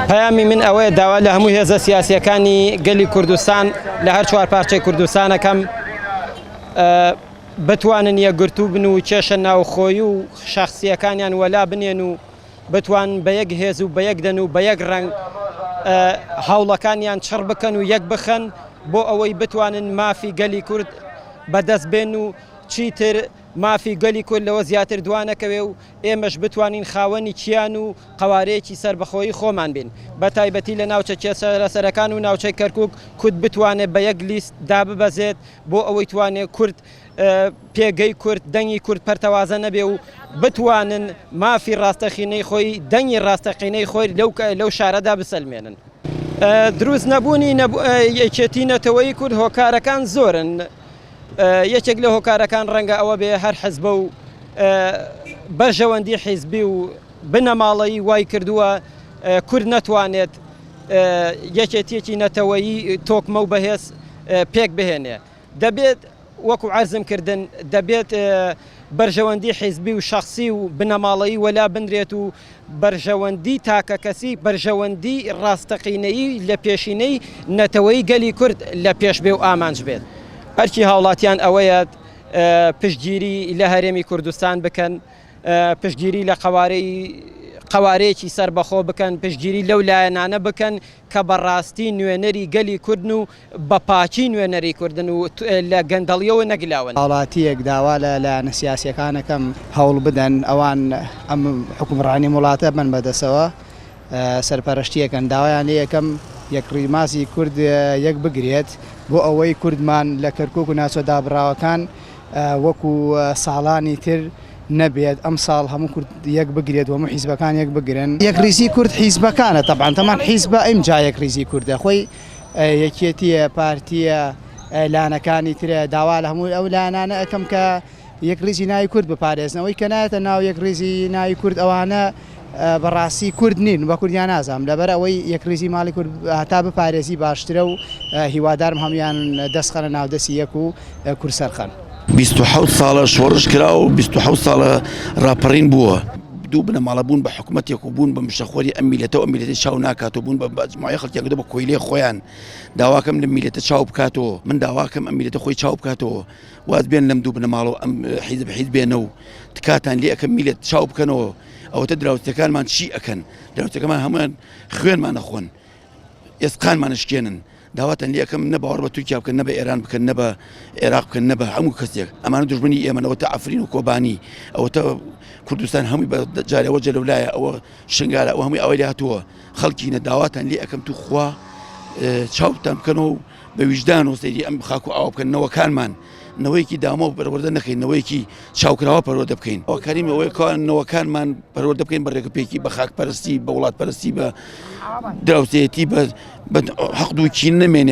پەیامی من ئەوەیە داوا لە هەموو هێزە سیاسیەکانی گەلی کوردستان لە هەر چوار پارچەی کوردستانەکەم بتوانن یەکگرتوو بن و کێشە ناوخۆی و شەخسیەکانیان وەلا بنێن و بتوان بە یەک هێز و بە یەک دەن و بە یەک ڕەنگ هەوڵەکانیان چڕ بکەن و یەک بخەن بۆ ئەوەی بتوانن مافی گەلی کورد بەدەست بێن و چیتر مافی گەلی کورد لەوە زیاتر دوانەکەوێ و ئێمەش بتوانین خاوەنی کیان و قەوارەیەکی سەربەخۆی خۆمان بین بە تایبەتی لە ناوچە کێشەلەسەرەکان و ناوچەی کەرکوک کورد بتوانێت بە یەک لیست داببەزێت بۆ ئەوەی توانێت کورد پێگەی کورد دەنگی کورد پەرتەوازە نەبێ و بتوانن مافی ڕاستەقینەی خۆی دەنگی ڕاستەقینەی خۆی لەو لەو شارەدا بسەلمێنن. دروست نەبوونی یەکێتی نەتەوەیی کورد هۆکارەکان زۆرن. یەکێک لە هۆکارەکان ڕەنگە ئەوە بێ هەر حزبە و بەرژەوەندی حیزبی و بنەماڵەیی وای کردووە کورد نەتوانێت یەکێتیەکی نەتەوەیی تۆکمە و بەهێز پێک بهێنێ. دەبێت وەکو عەرزم کردن دەبێت بەرژەوەندی حیزبی و شەخسی و بنەماڵەیی وەلا بنرێت و بەرژەوەندی تاکەکەسی بەرژەوەندی ڕاستەقینەیی لە پێشینەی نەتەوەیی گەلی کورد لە پێش بێ و ئامانج بێت. ئەرکی هاوڵاتیان ئەوەیە پشتگیری لە هەرێمی کوردستان بکەن، پشتگیری لە قەوارەی قەوارەیەکی سەربەخۆ بکەن، پشتگیری لەو لایەنانە بکەن کە بەڕاستی نوێنەری گەلی کوردن و بە پاکی نوێنەری کوردن و لە گەندەڵیەوە نەگلاون. هاوڵاتییەک، داوا لە لایەنە سیاسییەکان ئەکەم هەوڵ بدەن ئەوان ئەم حوکمڕانی ئەم وڵاتە بەن بەدەسەوە سەرپەرشتی ئەکەن داوایان لێ ئەکەم یەکڕیماسی کورد یەک بگرێت بۆ ئەوەی کوردمان لە کەرکوک و ناوچە دابڕاوەکان وەکو ساڵانی تر نەبێت ئەمساڵ هەموو کورد یەک بگرێت و هەموو حیزبەکان یەک بگرن. یەکڕیزی کورد حیزبەکانە تەبعەن تەمان حیزبە ئیمجا یەکڕیزی کوردە خۆی یەکێتیە پارتیە لانەکانی ترە داوا لە هەموو ئەو لایەنانە ئەکەم کە یەکڕیزی ناوی کورد بپارێزن ئەوەی کە نایەتە ناو یەکڕیزی ناوی کورد ئەوانە بەڕاستی کورد نین بە کوردیان نازانم لەبەر ئەوەی یەکڕیزی ماڵی کورد هەتا بپارێزی باشترە و هیوادارم هەموویان دەست خەنە ناو دەستی یەک و کورد سەرخەن. 27 ساڵە شۆڕش کرا و 27 ساڵە ڕاپەڕین بووە. دوو بنەماڵە بوون بە حکومەتێک و بوون بە مشەخۆری ئەم میلەتە و ئەم میلەتی چاو ناکات و بوون بە مجموعەی خەڵکیان کردووە بە کۆیلەی خۆیان. داواکەم لەم میلەتە چاو بکاتەوە. من داواکەم ئەم میلەتە خۆی چاو بکاتەوە. واز بێن لەم دوو بنەماڵە و ئەم حیزب حیزبێنە و تکاتان لێ ئەکەم میلەت چاو بکەنەوە. ئەوەتە دراوسێکانمان چی ئەکەن؟ دراوسێکەمان هەموویان خوێنمان ئەخۆن. ئێسقانمان ئەشکێنن. داواتان لێ ئەکەم نە باوەڕ بە تورکیا بکەن نە بە ئێران بکەن نە بە عێراق بکەن نە بە هەموو کەسێک ئەمانە دوژمنی ئێمەن ئەوەتە عەفرین و کۆبانی ئەوەتە کوردستان هەمووی بە جارێ ئەوە جەلەولایە ئەوە شنگالە ئەوە هەمووی ئەوەی لێ هاتووە خەڵکینە داواتان لێ ئەکەم تو خوا چاوتان بکەنەوە و بە ویژدان و سەیری ئەم خاک و ئاوە بکەن نەوەکانمان نەوەیەکی دامۆ پەروەردە نەکەین نەوەیەکی چاوکراوە پەروەردە بکەین ئەوکاریم ئەوەیە کە نەوەکانمان پەروەردە بکەین بە ڕێکوپێکی بە خاکپەرستی بە وڵاتپەرستی بە دراوسێتی بە حەقد و کین نەمێنێت.